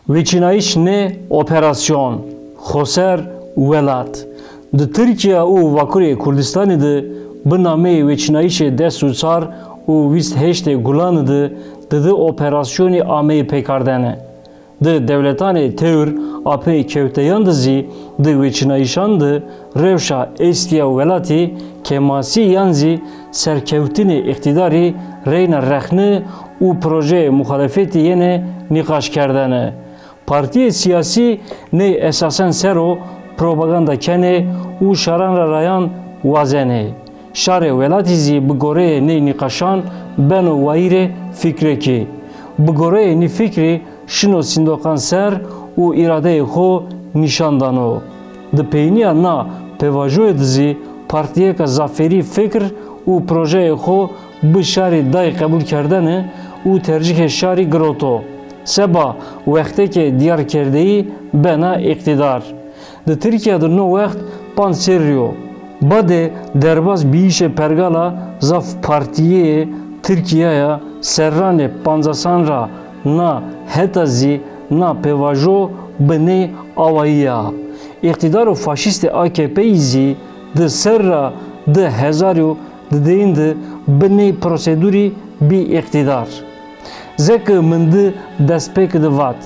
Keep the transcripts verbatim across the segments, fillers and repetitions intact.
Wêçînayîş ne operasyon, xoser welat. Di Tirkiye û Bakurê Kurdistanê de bi nameyê Wêçînayîşê des û çar û vîst heştê Gulanê de di di operasyonî ameyê pêkardene. Di dewletanê tewr apê kewteyan de zî di wêçînayîşan de rewşa êstiya welatî, kêmasî yan zî serkewtinê îqtîdarî reyna rexne û projeyê muxalefetî yene nîqaşkerdene. Partiyê siyasî ney esasen ser o propaganda kenê û şaran ra rayan wazenê. Şarê welatî zî bi goreyê ney nîqaşan beno wayîrê fikrekî. Bi goreyê nî fikrî şino sindoqan ser û îradeyê xo nîşan dano. Di peynîya na pêvajoyê de zî partiyeke zaferî fikr û projeyê xo bi şarî day qebûlkerdene û tercîhê şarî giroto. Seba wexteke diyarkerdeyî bena îqtîdar. Di Tirkiye de no wext panc serrî yo. Badê derbas bîyîşê pergala zaf partiyê Tirkiyeya serranê pancasan ra na heta zî na pêvajo bi nê awayî ya. Îqtîdaro faşîstê A K P'yî zî di serra di hezar û di deyin de bi nê prosedurî bî îqtîdar. Zeke min di destpêkê de vat,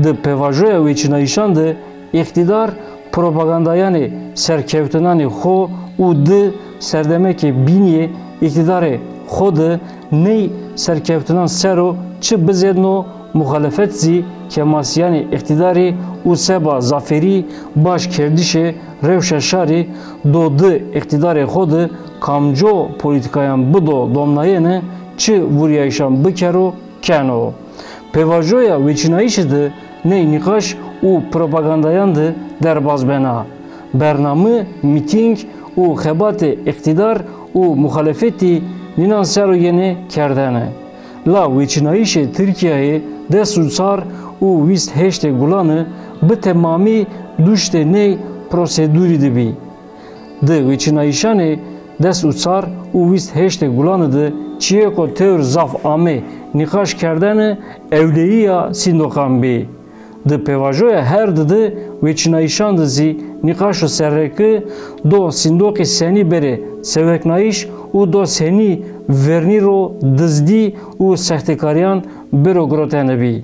di pêvajoya wêçînayîşan de îqtîdar propagandayanê serkewtinanê xo û di serdemekê bînî yê îqtîdarê xo de ney serkewtinan ser o çi bizêdno, muxalefet zî kêmasîyanê îqtîdarî û seba zaferî baş kerdişê rewşa şarî do di îqtîdarê xo de kamco polîtîkayan bido domnayene, çi vurîyayîşan bikero, keno. Pêvajoya wêçînayîşî de ney nîqaş û propagandayan de derbas bena. Bername, mîtîng û xebatê îqtîdar û muxalefetî nînan ser o yene kerdene. La wêçînayîşê Tirkiyeyê des û çar û vîst heştê Gulanê bi temamî duştê ney prosedurî de bî. Di wêçînayîşanê des û çar û vîst heştê Gulanê de çiyêko tewr zaf amê nîqaş kerdene ewleyîya sindoqan bî. Di pêvajoya her di di wêçînayîşan de zî nîqaşo sereke do sindoqî senî berê seweknayîş û do senî vernî ro dizdî û sextekarîyan biro girotene bî.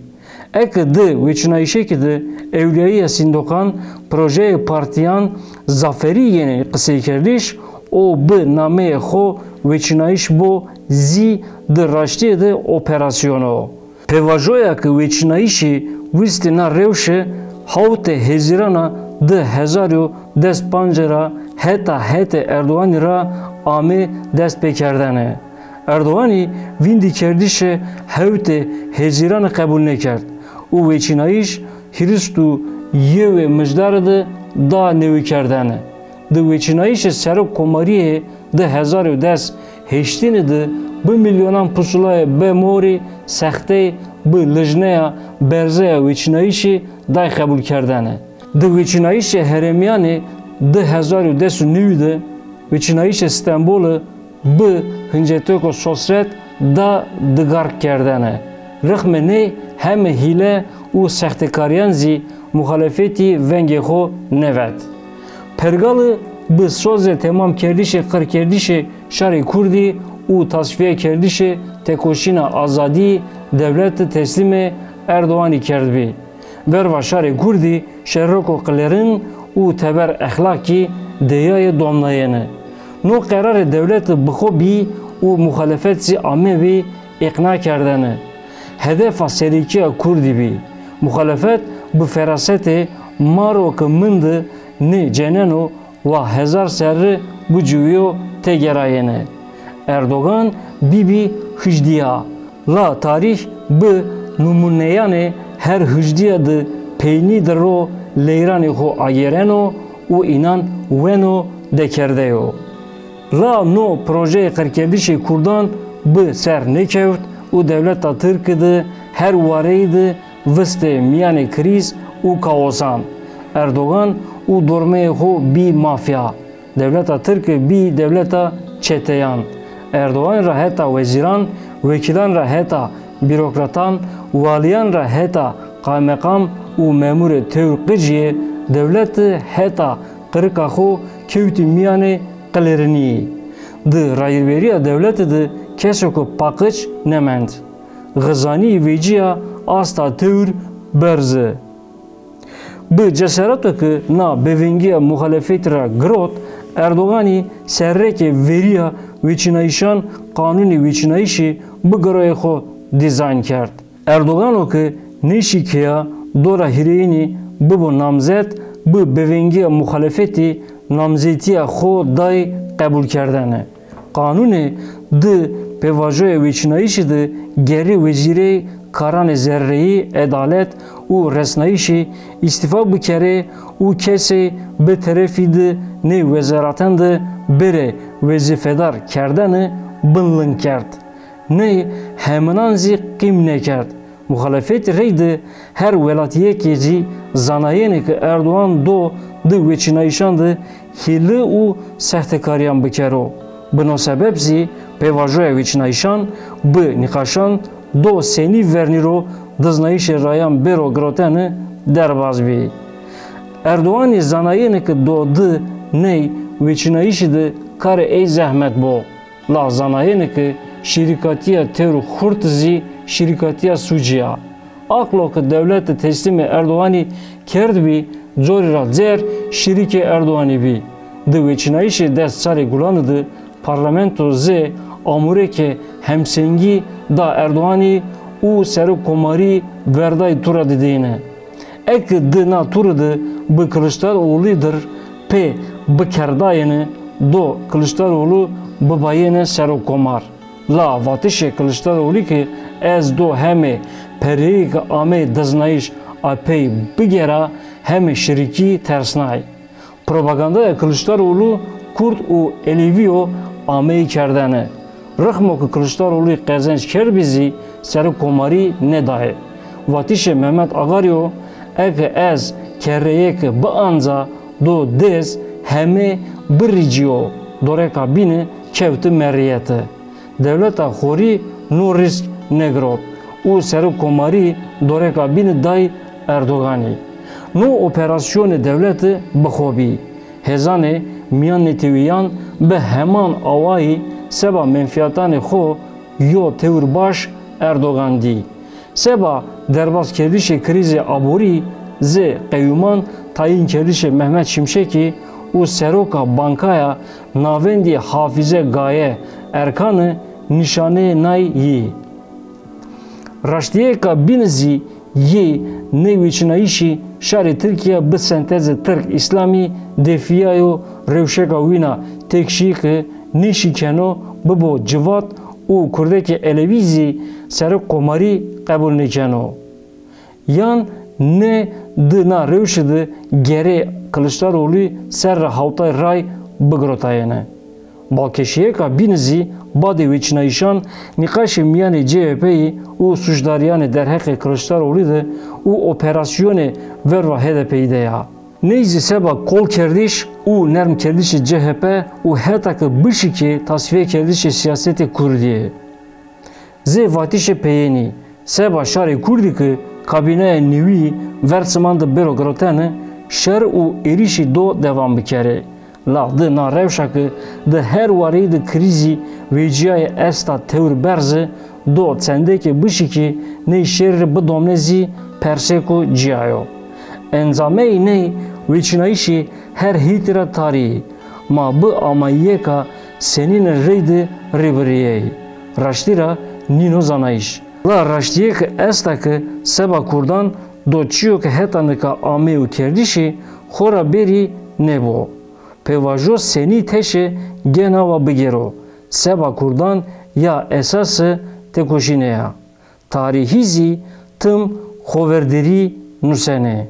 Eke di wêçînayîşekî de ewleyayîya sindoqan, projeyê partîyan zaferî yenê qiseykerdiş û bi nameyê xo wêçînayîş bo zî di raştîyê de operasyon o. Pêvajoya ke wêçînayîşî wîstê na rewşe hewtê Hezîrana di hezar û des pancê ra heta hetê Erdoganî ra amê destpêkerdene. Erdoganî vîndîkerdişê hewtê Hezîranê qebûl nêkerd û wêçînayîş hîrîst û yewê Mijdarê de da newîkerdene. Di wêçînayîşê serok komariyê di hezar û des heştînê de bi milyonan pusulayê bemorî sexteyê bi lijneya berzeya wêçînayîşî day qebûlkerdene. Di wêçînayîşê herêmiyanê di hezar û des û newî de wêçînayîşê Stenbolê bi hincetêko sosret da digarkerdene. Rixmê nê heme hîle û sextekarîyan zî muxalefetî vengê xo nevet. Pergalê bi sozê temamkerdişê qirkerdişê şarê kurdî û tasfiyekerdişê tekoşîna azadî dewlete teslîmê Erdoganî kerdbî. Verva şarê kurdî şeroko qilêrin û teber exlaqî deyayê domnayene. No qerarê dewlete bi xo bî û muxalefet zî amê vî îqna kerdene. Hedefa serîkîya kurdî bî. Muxalefet bi ferasetê maro ke min de nê ceneno wa hezar serre biciwîyo têgerayene. Erdogan bîbî hijdîya. La tarîx bi nimûneyanê her hijdîya de peynî di ro leyranê xo agêreno û înan weno dekerde yo. La no projeyê qirkerdişê kurdan bi ser nêkewt û dewleta tirke de her wareyî de vistê mîyanê krîz û kaosan. Erdogan û dormeyê xo bî mafya. Dewleta tirke bî dewleta çeteyan. Erdogan ra heta wezîran, wekîlan ra heta bîrokratan, walîyan ra heta Qaymeqam û memûrê tewr qiciyê dewleti heta qirika xwe kewtî miyanê qilêriniyê. Di rayîrberiya dewleti de keseko paqiç nemend. Xizanî vêciya asta tewr berz e. Bi cesareto ki na bêvengiya muxalefetî ra girot, Erdoganî serrekê veriya wêçinayîşan qanûnê wêçinayîşî bi giroyê xwe dîzayn kerd. Erdogano ki nêşîkêya dora hîrêyînî bibo namzet, bi bêvengiya muxalefetî namzetiya xwe day qebûlkerdene. Qanûnê di pêvajoya wêçinayîşî de gerê wezîrê karanê zerreyî, edalet û resnayîşî îstîfa bikerê û kesê bi terefî di nê wezaratan de bêrê wezîfedar kerdene binling kerd. Ney heminan zî qîm nekerd. Muxalefetî rey di her welatiyekê zî zanayêne ki Erdogan do di wêçinayîşan de hîli û sextekariyan bikero. Bi no sebeb zî pêvajoya wêçinayîşan bi nîqaşan do senî vernîro diznayîşê rayan bêro girotene derbas bî. Erdoganî zanayêne ki do di ney wêçinayîşî de karê ey zehmet bo. La zanayêne ki şirîkatiya tewr xurt zî şirîkatiya sûcî ya. Aqlo ki dewlete teslîmê Erdoganî kerdbî, corî ra cer şirîkê Erdoganî bî. Di wêçinayîşê dest çarê Gulanî de parlamento zê amûreke hemsengî da Erdoganî û serokkomarî verdayî tûra didêne. Eke di na tûrî de bi Kiliçdaroglî dir pê bikerdayêne, do Kiliçdaroglu bibayêne serokkomar. La vatişê Kiliçdaroglî ki ez do hemê pereyê ki ameyî diznayîş a pey bigera hemê şirîkî tersnay. Propagandaya Kiliçdaroglu Kurd û Elewîyo ameyî kerdene. Rixmo ki Kiliçdaroglî qezenc kerbî zî serokkomarî nedayê. Vatişê Mehmet Agarîyo, eke ez kerreyêke bianca do dêz hemê birîcîyo doreka bîne kewti meriyete. Dewleta xorî no rîsk negirot û serokkomarî doreka bîne day Erdoganî. No operasyonê dewlete bi xo bî. Hêzanê miyannetewîyan bi heman awayî seba menfiyatanê xo yo tewr baş Erdogan dî. Seba derbaskerdişê krîzê aborî zê qeyûman tayînkerdişê Mehmet Şimşekî û seroka Bankaya Navendî Hafize Gaye Erkanî nîşanê nay yî. Raştiyêka bîn zî yê nê wêçinayîşî şarê Tirkîya bi sentezê Tirk Îslamî defiyayo rewşeka wîna têkşî ki nêşîkeno bibo civat û kurdekê elewî zî serokkomarî qebûl nêkeno. Yan ne di na rewşê de gerê Kiliçdaroglî serra hawtay ray bigirotayêne. Balkêşiyêka bîn zî badê wêçinayîşan nîqaşê mîyanê C H P'yî û sûcdariyanê derheqê Kiliçdaroglî de û operasyonê verva H D P'yî de ya. Ney zî seba kolkerdiş û nermkerdişê C H P û heta ki bişikê tasfiyekerdişê siyasetê Kurdî ye. Zê vatişê peyênî, seba şarê Kurdî ki kabîneya newî ver çiman de bêro girotene, şer û êrîşî do devam bikerê. La di na rewşa ki di her wareyî de krîzî vêciyayê esta tewr berz e, do çendekê bişikî ney şerî bidomne zî persêko cîya yo. Encameyê ney wêçinayîşî her hêtî ra tarî. Ma bi amayiyêka senîne reyde rêbiriyeyî. Raştî ra nîno zanayîş. La raştiyêke esta ke seba kurdan do çiyo ke heta nika amê û kerdişî xo ra bêrî nêbo. Pêvajo senî teşe gena wa bigêro. Seba kurdan ya esase têkoşînê ya. Tarîhî zî tim xoverderî nusenê.